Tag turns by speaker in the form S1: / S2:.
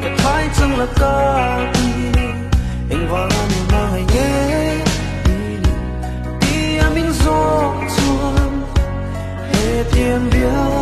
S1: Ka thlai chang la ka ti Engvanga min hmangaih nge i ni Tia min zawh chuan Hetiang bia.